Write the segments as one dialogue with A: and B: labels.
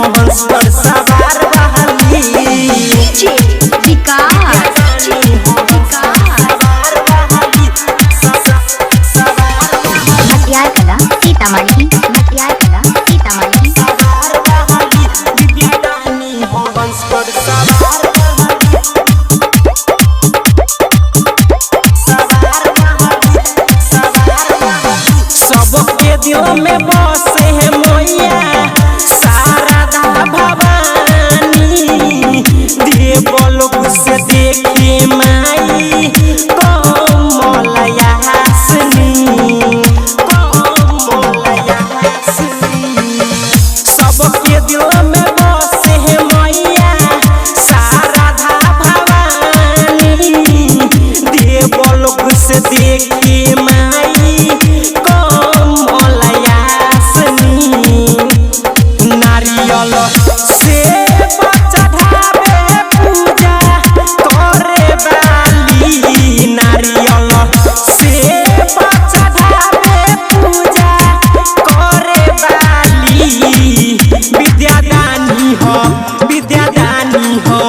A: हंस पर सवार वाली।
B: डीजे विकास, मटियार कला सीतामढ़ी, मटियार कला सीतामढ़ी।
A: विद्यादानी हो हंस पर सवार सबके दिल में बसे है मैया शारदा भवानी। देवलोक से देखे माई कमलयासनी, कमलयासनी। सबके दिल में बसे है मैया शारदा भवानी। देवलोक से देखे माई कमलयासनी। नारियल से चढ़ावे पूजा करे वाली, नारियल से चढ़ावे पूजा करे वाली। विद्यादानी हो, विद्यादानी हो,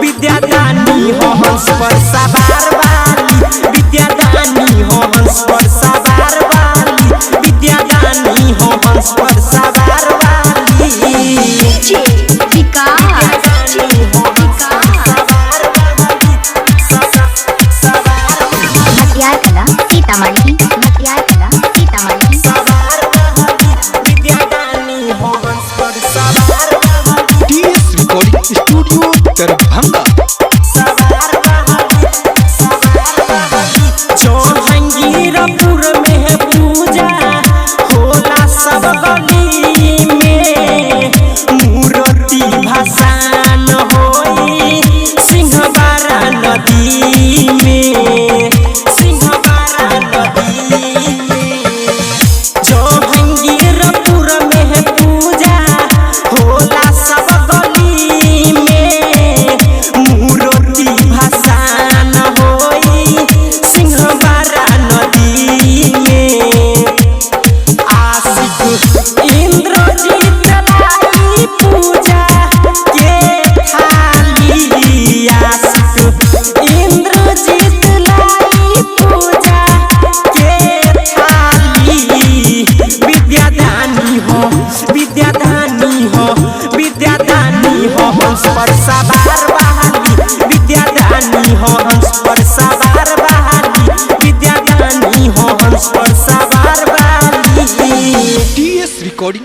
A: विद्यादानी हो हंस पर सवार वाली। विद्यादानी हो हंस पर सवार वाली, विद्यादानी हो हंस पर सवार वाली।
B: डीजे विकास, मटियार कला सीतामढ़ी, मटियार कला सीतामढ़ी।
A: विद्यादानी हो हंस पर सवार
C: TS recording studio Darbhanga.
A: Jahangirpur में है पूजा होला सब गली में। मूर्ति भसान होई सिंहबारा नदी में, सिंहबारा नदी में। जहांगीरपुर में है पूजा होला सब गली में। मूर्ति भसान होई सिंहबारा नदी में। आशिक इंद्रजीत लाई पूजा के थाली, आशिक इंद्रजीत लाई पूजा के थाली। विद्यादानी हो, विद्यादानी हो, विद्यादानी हो हंस पर सवार वाली। विद्यादानी हो हंस पर सवार वाली, विद्यादानी हो हंस पर सवार वाली।
C: TS recording.